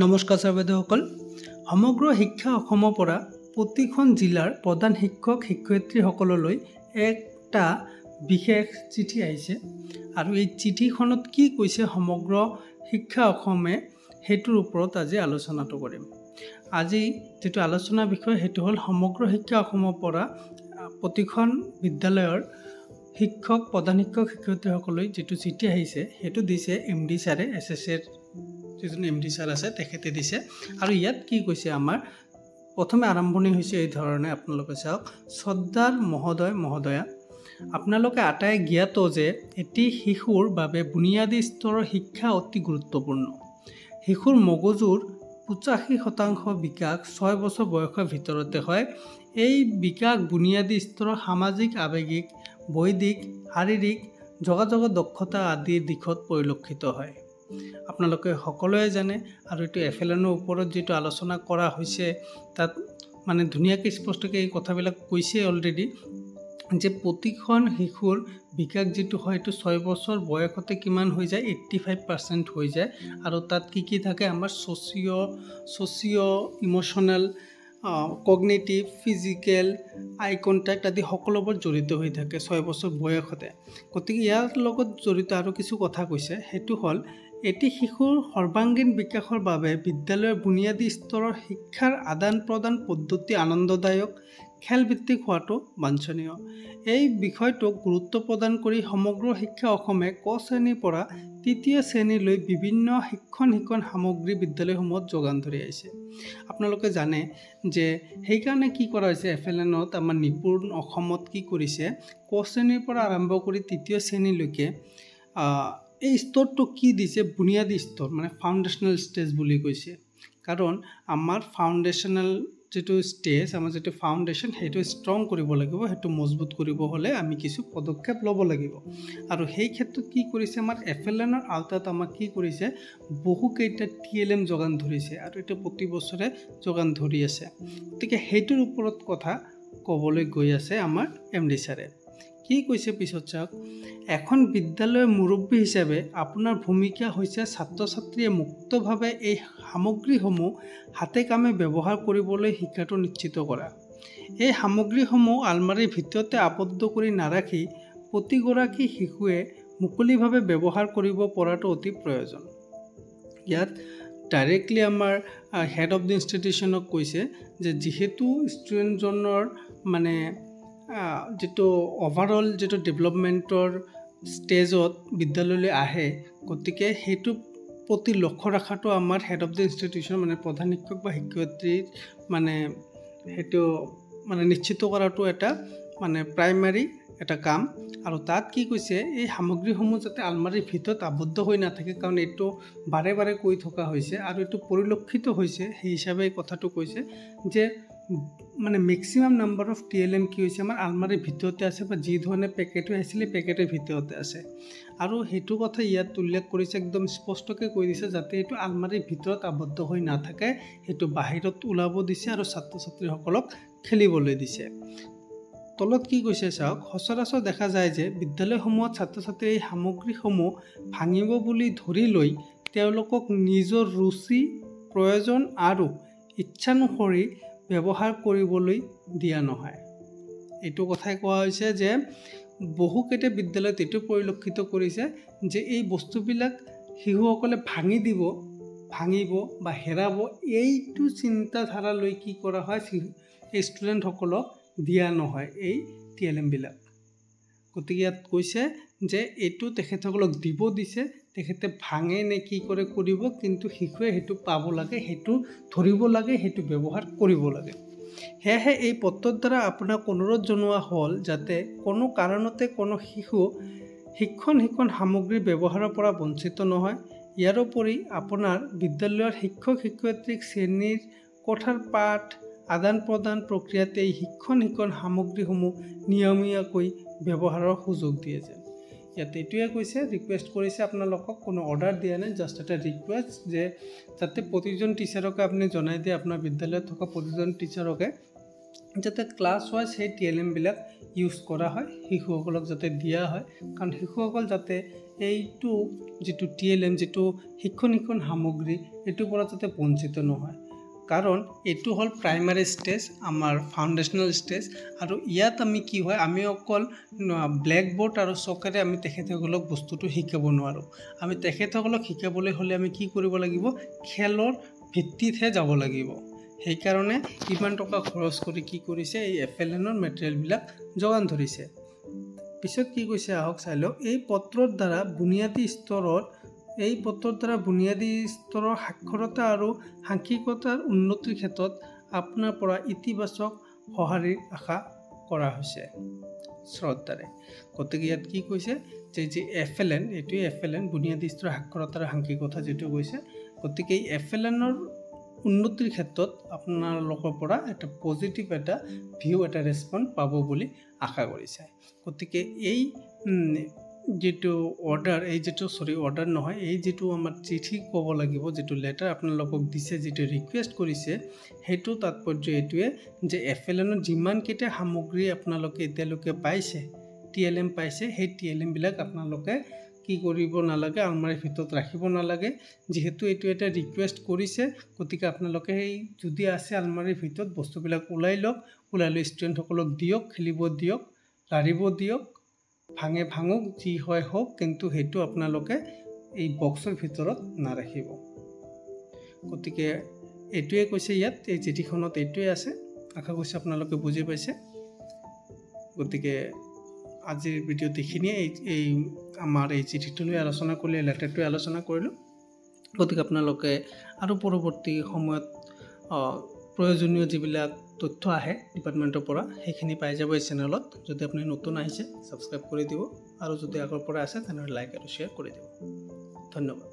নমস্কাৰ ছাৰ বাইদেউসকল, সমগ্ৰ শিক্ষা অসমৰ পৰা প্ৰতিখন জিলাৰ প্ৰধান শিক্ষক শিক্ষয়িত্ৰীসকললৈ এটা বিশেষ চিঠি আহিছে আৰু এই চিঠিখনত কি কৈছে সমগ্ৰ শিক্ষা অসমে, সেইটোৰ ওপৰত আজি আলোচনাটো কৰিম। আজি যিটো আলোচনাৰ বিষয় সেইটো হ'ল সমগ্ৰ শিক্ষা অসমৰ পৰা প্ৰতিখন বিদ্যালয়ৰ শিক্ষক, প্ৰধান শিক্ষক শিক্ষয়িত্ৰীসকললৈ যিটো চিঠি আহিছে সেইটো দিছে এম ডি ছাৰে, এছ এছ এৰ যিজন এম ডি ছাৰ আছে তেখেতে দিছে। আৰু ইয়াত কি কৈছে, আমাৰ প্ৰথমে আৰম্ভণি হৈছে এই ধৰণে, আপোনালোকে চাওক। শ্ৰদ্ধাৰ মহোদয় মহোদয়া, আপোনালোকে আটাই জ্ঞাত যে এটি শিশুৰ বাবে বুনিয়াদী স্তৰৰ শিক্ষা অতি গুৰুত্বপূৰ্ণ। শিশুৰ মগজুৰ 85% বিকাশ 6 বছৰ বয়সৰ ভিতৰতে হয়। এই বিকাশ বুনিয়াদী স্তৰৰ সামাজিক, আৱেগিক, বৌদ্ধিক, শাৰীৰিক, যোগাযোগৰ দক্ষতা আদিৰ দিশত পৰিলক্ষিত হয়। আপোনালোকে সকলোৱে জানে আৰু এইটো এফ এল এনৰ ওপৰত যিটো আলোচনা কৰা হৈছে তাত মানে ধুনীয়াকৈ স্পষ্টকৈ এই কথাবিলাক কৈছে অলৰেডি যে প্ৰতিখন শিশুৰ বিকাশ যিটো হয় সেইটো 6 বছৰ বয়সতে কিমান হৈ যায়, 85% হৈ যায়। আৰু তাত কি কি থাকে, আমাৰ socio emotional, cognitive, physical, eye contact আদি সকলোবোৰ জড়িত হৈ থাকে 6 বছৰ বয়সতে। গতিকে ইয়াৰ লগত জড়িত আৰু কিছু কথা কৈছে, সেইটো হ'ল এটি শিশুৰ সৰ্বাংগীন বিকাশৰ বাবে বিদ্যালয়ৰ বুনিয়াদী স্তৰৰ শিক্ষাৰ আদান প্ৰদান পদ্ধতি আনন্দদায়ক, খেলভিত্তিক হোৱাটো বাঞ্ছনীয়। এই বিষয়টোক গুৰুত্ব প্ৰদান কৰি সমগ্ৰ শিক্ষা অসমে ক শ্ৰেণীৰ পৰা তৃতীয় শ্ৰেণীলৈ বিভিন্ন শিক্ষণ শিকন সামগ্ৰী বিদ্যালয়সমূহত যোগান ধৰি আহিছে। আপোনালোকে জানে যে সেইকাৰণে কি কৰা হৈছে, এফ এল এনত আমাৰ নিপুণ অসমত কি কৰিছে, ক শ্ৰেণীৰ পৰা আৰম্ভ কৰি তৃতীয় শ্ৰেণীলৈকে এই স্তৰটো কি দিছে, বুনিয়াদী স্তৰ মানে ফাউণ্ডেশ্যনেল ষ্টেজ বুলি কৈছে। কাৰণ আমাৰ ফাউণ্ডেশ্যনেল যিটো ষ্টেজ, আমাৰ যিটো ফাউণ্ডেশ্যন, সেইটো ষ্ট্ৰং কৰিব লাগিব। সেইটো মজবুত কৰিব হ'লে আমি কিছু পদক্ষেপ ল'ব লাগিব। আৰু সেই ক্ষেত্ৰত কি কৰিছে, আমাৰ এফ এল এনৰ আওতাত আমাক কি কৰিছে, বহুকেইটা টি এল এম যোগান ধৰিছে আৰু এইটো প্ৰতি বছৰে যোগান ধৰি আছে। গতিকে সেইটোৰ ওপৰত কথা ক'বলৈ গৈ আছে আমাৰ এম ডি ছাৰে। কি কৈছে পিছত চাওক, এখন বিদ্যালয়ৰ মুৰব্বী হিচাপে আপোনাৰ ভূমিকা হৈছে ছাত্ৰ ছাত্ৰীয়ে মুক্তভাৱে এই সামগ্ৰীসমূহ হাতে কামে ব্যৱহাৰ কৰিবলৈ শিকাটো নিশ্চিত কৰা। এই সামগ্ৰীসমূহ আলমাৰীৰ ভিতৰতে আবদ্ধ কৰি নাৰাখি প্ৰতিগৰাকী শিশুৱে মুকলিভাৱে ব্যৱহাৰ কৰিব পৰাটো অতি প্ৰয়োজন। ইয়াত ডাইৰেক্টলি আমাৰ হেড অফ the ইনষ্টিটিউশ্যনক কৈছে যে যিহেতু ষ্টুডেণ্টজনৰ মানে যিটো অভাৰঅল যিটো ডেভেলপমেণ্টৰ ষ্টেজত বিদ্যালয়লৈ আহে, গতিকে সেইটো প্ৰতি লক্ষ্য ৰখাটো আমাৰ হেড অফ the institution মানে প্ৰধান শিক্ষক বা শিক্ষয়িত্ৰীৰ মানে সেইটো মানে নিশ্চিত কৰাটো এটা মানে প্ৰাইমাৰী এটা কাম। আৰু তাত কি কৈছে, এই সামগ্ৰীসমূহ যাতে আলমাৰীৰ ভিতৰত আবদ্ধ হৈ নাথাকে, কাৰণ এইটো বাৰে বাৰে কৈ থকা হৈছে আৰু এইটো পৰিলক্ষিত হৈছে, সেই হিচাপে এই কথাটো কৈছে যে মানে maximum number of T L M কি হৈছে, আমাৰ আলমাৰীৰ ভিতৰতে আছে বা যি ধৰণে পেকেট হৈ আছিলে পেকেটৰ ভিতৰতে আছে। আৰু সেইটো কথা ইয়াত উল্লেখ কৰিছে, একদম স্পষ্টকৈ কৈ দিছে যাতে এইটো আলমাৰীৰ ভিতৰত আবদ্ধ হৈ নাথাকে, সেইটো বাহিৰত ওলাব দিছে আৰু ছাত্ৰ ছাত্ৰীসকলক খেলিবলৈ দিছে। তলত কি কৈছে চাওক, সচৰাচৰ দেখা যায় যে বিদ্যালয়সমূহত ছাত্ৰ ছাত্ৰীয়ে এই সামগ্ৰীসমূহ ভাঙিব বুলি ধৰি লৈ তেওঁলোকক নিজৰ ৰুচি, প্ৰয়োজন আৰু ইচ্ছানুসৰি ব্যৱহাৰ কৰিবলৈ দিয়া নহয়। এইটো কথাই কোৱা হৈছে যে বহুকেইটা বিদ্যালয়ত এইটো পৰিলক্ষিত কৰিছে যে এই বস্তুবিলাক শিশুসকলে ভাঙি দিব, ভাঙিব বা হেৰাব, এইটো চিন্তাধাৰা লৈ কি কৰা হয়, এই ষ্টুডেণ্টসকলক দিয়া নহয় এই টি এল এমবিলাক। গতিকে ইয়াত কৈছে যে এইটো তেখেতসকলক দিব দিছে, তেখেতে ভাঙে নে কি কৰে কৰিব, কিন্তু শিশুৱে সেইটো পাব লাগে, সেইটো ধৰিব লাগে, সেইটো ব্যৱহাৰ কৰিব লাগে। সেয়েহে এই পত্ৰৰ দ্বাৰা আপোনাক অনুৰোধ জনোৱা হ'ল যাতে কোনো কাৰণতে কোনো শিশু শিক্ষণ শিকন সামগ্ৰী ব্যৱহাৰৰ পৰা বঞ্চিত নহয়। ইয়াৰোপৰি আপোনাৰ বিদ্যালয়ৰ শিক্ষক শিক্ষয়িত্ৰীক শ্ৰেণীৰ কোঠাৰ পাঠ আদান প্ৰদান প্ৰক্ৰিয়াতে এই শিক্ষণ শিকন সামগ্ৰীসমূহ নিয়মীয়াকৈ ব্যৱহাৰৰ সুযোগ দিয়ে যেন। ইয়াত এইটোৱে কৈছে, ৰিকুৱেষ্ট কৰিছে আপোনালোকক, কোনো অৰ্ডাৰ দিয়া নাই, জাষ্ট এটা ৰিকুৱেষ্ট যে যাতে প্ৰতিজন টিচাৰকে আপুনি জনাই দিয়ে, আপোনাৰ বিদ্যালয়ত থকা প্ৰতিজন টিচাৰকে যাতে ক্লাছ ৱাইজ সেই টি এল এমবিলাক ইউজ কৰা হয়, শিশুসকলক যাতে দিয়া হয়। কাৰণ শিশুসকল যাতে এইটো যিটো TLM যিটো শিক্ষণ শিক্ষণ সামগ্ৰী এইটোৰ পৰা যাতে বঞ্চিত নহয়। কাৰণ এইটো হ'ল প্ৰাইমাৰী ষ্টেজ, আমাৰ ফাউণ্ডেশ্যনেল ষ্টেজ, আৰু ইয়াত আমি কি হয়, আমি অকল ব্লেকবোৰ্ড আৰু চকেৰে আমি তেখেতসকলক বস্তুটো শিকাব নোৱাৰোঁ। আমি তেখেতসকলক শিকাবলৈ হ'লে আমি কি কৰিব লাগিব, খেলৰ ভিত্তিতহে যাব লাগিব। সেইকাৰণে ইমান টকা খৰচ কৰি কি কৰিছে, এই FLNৰ মেটেৰিয়েলবিলাক যোগান ধৰিছে। পিছত কি কৈছে আহক চাই লওক। এই পত্ৰৰ দ্বাৰা বুনিয়াদী স্তৰৰ সাক্ষৰতা আৰু সাংখ্যিকতাৰ উন্নতিৰ ক্ষেত্ৰত আপোনাৰ পৰা ইতিবাচক সঁহাৰিৰ আশা কৰা হৈছে শ্ৰদ্ধাৰে। গতিকে ইয়াত কি কৈছে যে যি FLN, এইটোৱে FLN বুনিয়াদী স্তৰৰ সাক্ষৰতা আৰু সাংখ্যিকতা যিটো কৈছে, গতিকে এই FLNৰ উন্নতিৰ ক্ষেত্ৰত আপোনালোকৰ পৰা এটা পজিটিভ এটা ভিউ, এটা ৰেচপন্স পাব বুলি আশা কৰিছে। গতিকে এই যিটো অৰ্ডাৰ, এই যিটো চৰি অৰ্ডাৰ নহয়, এই যিটো আমাৰ চিঠি ক'ব লাগিব, যিটো লেটাৰ আপোনালোকক দিছে, যিটো ৰিকুৱেষ্ট কৰিছে, সেইটো তাৎপৰ্য এইটোৱে যে FLNৰ যিমানকেইটা সামগ্ৰী আপোনালোকে এতিয়ালৈকে পাইছে, TLM পাইছে, সেই TLMবিলাক আপোনালোকে কি কৰিব নালাগে, আলমাৰীৰ ভিতৰত ৰাখিব নালাগে। যিহেতু এইটো এটা ৰিকুৱেষ্ট কৰিছে, গতিকে আপোনালোকে সেই যদি আছে আলমাৰীৰ ভিতৰত বস্তুবিলাক ওলাই লওক, ওলাই লৈ ষ্টুডেণ্টসকলক দিয়ক, খেলিব দিয়ক, লাৰিব দিয়ক, ভাঙে ভাঙক, যি হয় হওক, কিন্তু সেইটো আপোনালোকে এই বক্সৰ ভিতৰত নাৰাখিব। গতিকে এইটোৱে কৈছে ইয়াত, এই চিঠিখনত এইটোৱে আছে। আশা কৰিছোঁ আপোনালোকে বুজি পাইছে। গতিকে আজিৰ ভিডিঅ'ত এইখিনিয়ে, এই আমাৰ এই চিঠিটো লৈ আলোচনা কৰিলোঁ, এই লেটাৰটোৱে আলোচনা কৰিলোঁ। গতিকে আপোনালোকে আৰু পৰৱৰ্তী সময়ত প্ৰয়োজনীয় যিবিলাক তথ্য আহে ডিপাৰ্টমেণ্টৰ পৰা, সেইখিনি পাই যাব এই চেনেলত। যদি আপুনি নতুন আহিছে ছাবস্ক্ৰাইব কৰি দিব, আৰু যদি আগৰ পৰা আছে তেনেহ'লে লাইক আৰু শ্বেয়াৰ কৰি দিব। ধন্যবাদ।